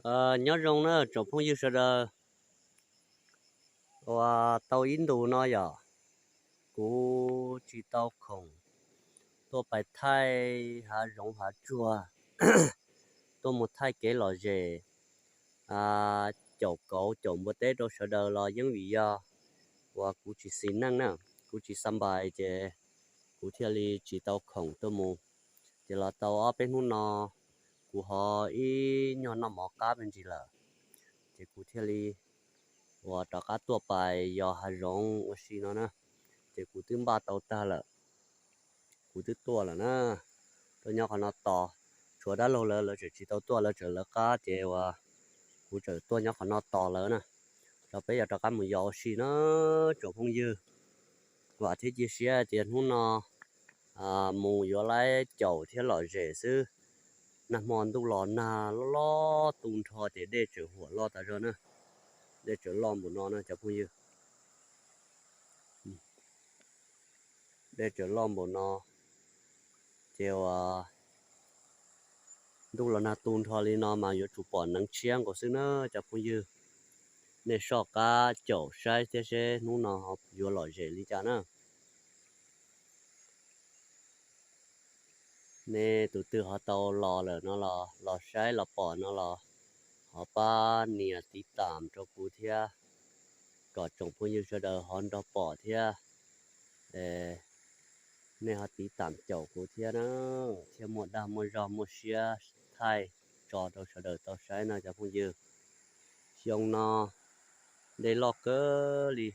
Nyob zoo na tsoom phooj ywg sawv daws, uas tau ib ntus no yom, kuv tsis tau khoom tuaj pais thaij hav zoov hav tsuag, tuaj mus thaij kev lom zem, caum kauv caum npua teb rau sawv daws los yeej vim yog uas kuv tsis xis neej na, kuv tsis xa npais ces kuv thiaj li tsis tau khoom tuaj mus. Ces los tau ob peb hnub no kuv ho ib nyuag noj mov qab me ntsis lawm, ces kuv thiaj li uas rov qab tuaj pais yos hav zoov ua si no na. Ces kuv twb npaj tau tag lawm, kuv twb tuaj lawm na. Tuaj nyob qhov no tos, tshuav dab laug lawv, lawv tseem tsis tau tuaj, lawv tseem lawv qab ces uas kuv tseem tuaj nyob qhov no tos lawv na. Rau peb yog rov qab mus yos ua si na tsoom phooj ywg. Vam thiab cia siab tias hnub no mus yuav laib caum thiab lom zem xwb. Nag hmo ntuj los nag loj loj tu nrho ces dej tseem huam loj tas zog na. Dej tseem loj npaum no na cov phooj ywg. Dej tseem loj npaum no, ces uas ntuj los nag tu nrho li no mas yuav tsum pom neev tshiab nkaus xwb na cov phooj ywg. Nej soj qab caum saib thiab seb hnub no yuav lom zem li cas na. Nej tus twg ho tau los lawm no los, los saib los pom no los, ho pab nias tiv tam rau kuv thiab, kom tsoom phooj ywg sawv daws ho nrog pom thiab. Nej ho tiv tam caum kuv thiab na, thiaj muaj dag muaj zog muaj siab thaij tso rau sawv daws tau saib no cov phooj ywg. Xyoo no dej loj kawg li,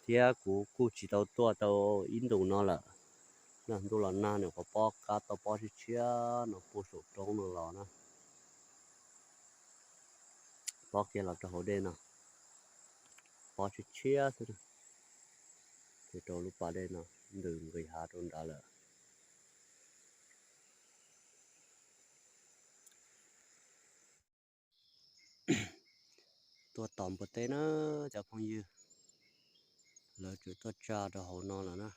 thiab kuv kuj tsis tau tuaj tau ib ntus no lawm. Ntuj los nag nws qhuav pob qab tau pob tshiab tshiab no puag saum roob no los na. Pob kiag los rau hauv dej no, pob tshiab tshiab xwb na. Ces rau lub pas dej no ntws nqis hav rau nrad lawm. Tuaj tos npua teb na cov phooj ywg, lawv tseem tuaj tsa rau hauv no lawm na.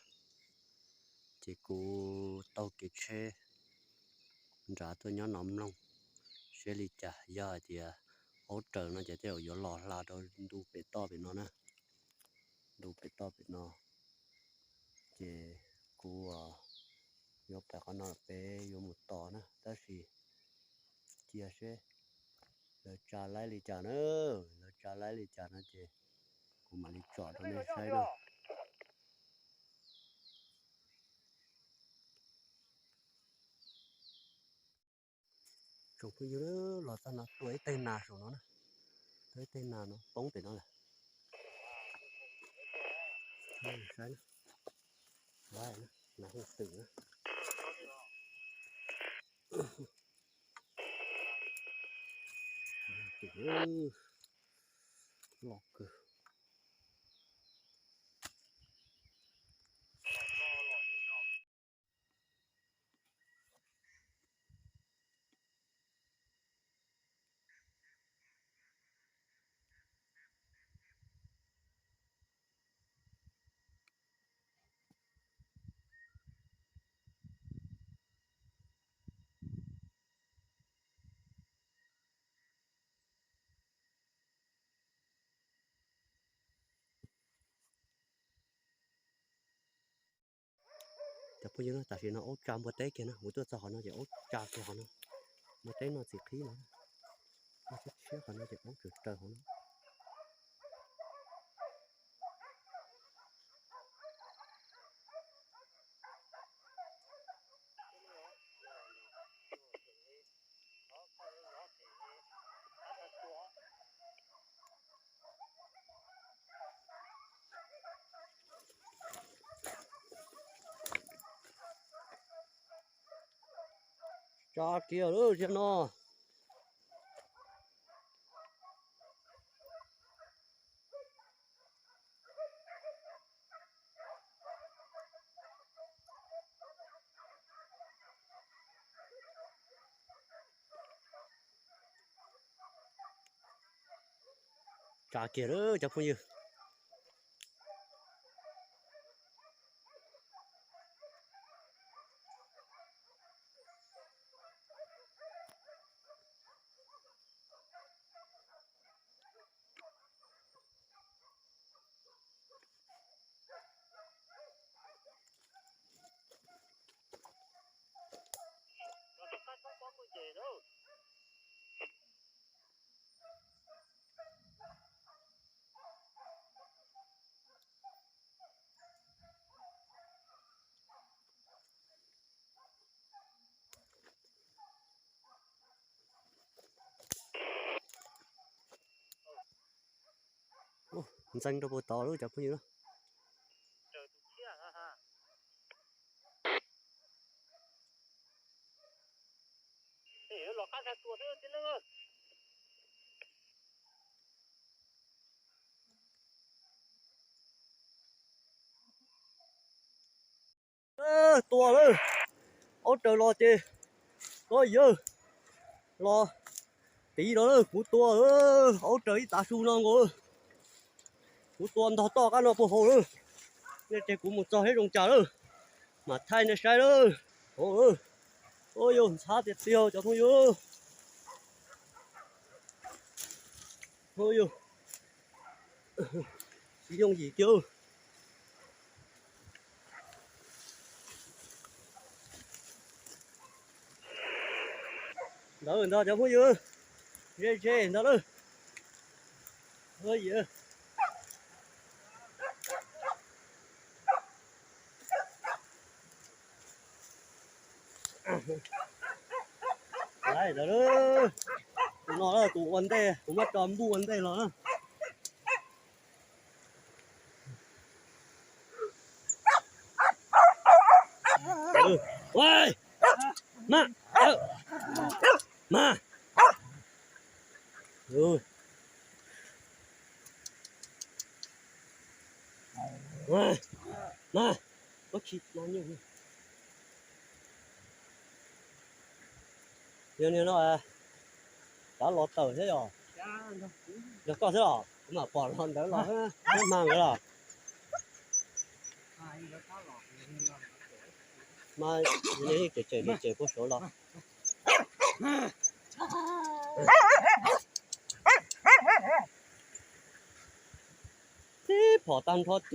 Ces kuv taug kev tsheb nrad tuaj nyob no mloog seb li cas, yog hais tias aub raws no ces tej zaum yuav los hla rau ntu pem toj pem no na. Ntu pem toj pem no, ces kuv yuav pais qhov no pem yuav mus tos na, tab sis cia seb lawv tsa laib li cas na. Lawv tsa laib li cas no ces kuv mam li tsom rau nej saib na. Tsoom phooj ywg, los txog no tuaj ib teg nas saum no na, tuaj ib teg nas no poob pem no lawm. Saib na, nas hooj twm na. Loj kawg. Cov phooj ywg, tam sim no aub tsa npua teb kiag na, kuv tuaj txog qhov no ces aub tsa kiag qhov no. Npua teb no txim qhib no, npua teb tshiab qhov no ces aub tseem raws hauv no. Tsa kiag lawm ziag no. Tsa kiag lawm cov phooj ywg. Ntxeev rau puag tod lawm cov phooj ywg. Tua lawm, aub raws los ces, koj yawg, los tiv los lawm, kuv tua, aub raws ib tav su no nkaus. Kuv tua ntog toj qab no puag hauv lawm. Nej ces kuv mus txog seb zoo cas lawm, mam thaij nej saib lawm. Ua yog ntxhab tiag tiag cov phooj ywg. Ua yog tsis yooj yim kiag. Ntawd ntag cov phooj ywg, ze ze ntag lawm. Laiv ntawd, tus no tus ua ntej, kuv muab tso npuj ua ntej los na. Mas, mas, mas, koj tsis mas nyuj. Yog niag no, rov los tawm thiab yog. Yog koj xwb los kuv mam pom los ntawd los, hma nkawd los. Mas yeej tsem tsem tsem tsem puag saud los. Tib phom tag nrho ces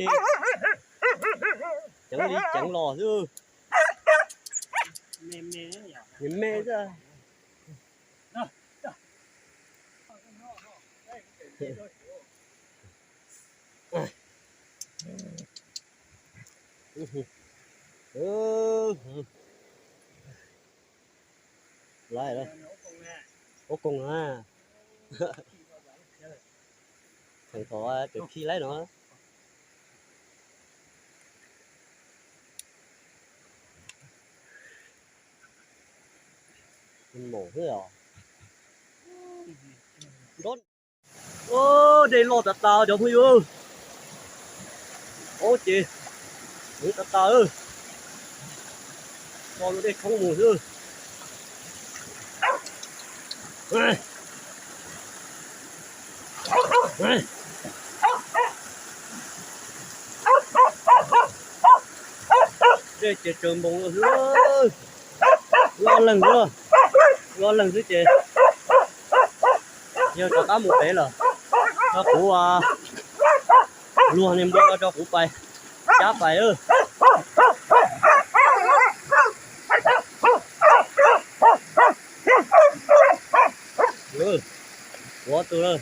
ceev li ceev los xwb. Me xwb. Laiv, ua koog na. Theem thaum pem khi laib no. Maum xwb os. Dej loj tas tas cov phooj ywg. Ob ces, tas tas. Tso dej tshoob mus xwb. Dej ces tsawg npoos xwb. Loj leeg xwb, loj leeg xwb ces yog rov qab mus pem lawm. Rau kuv, luag niag npua no rau kuv pais, cab pais. Ua tus,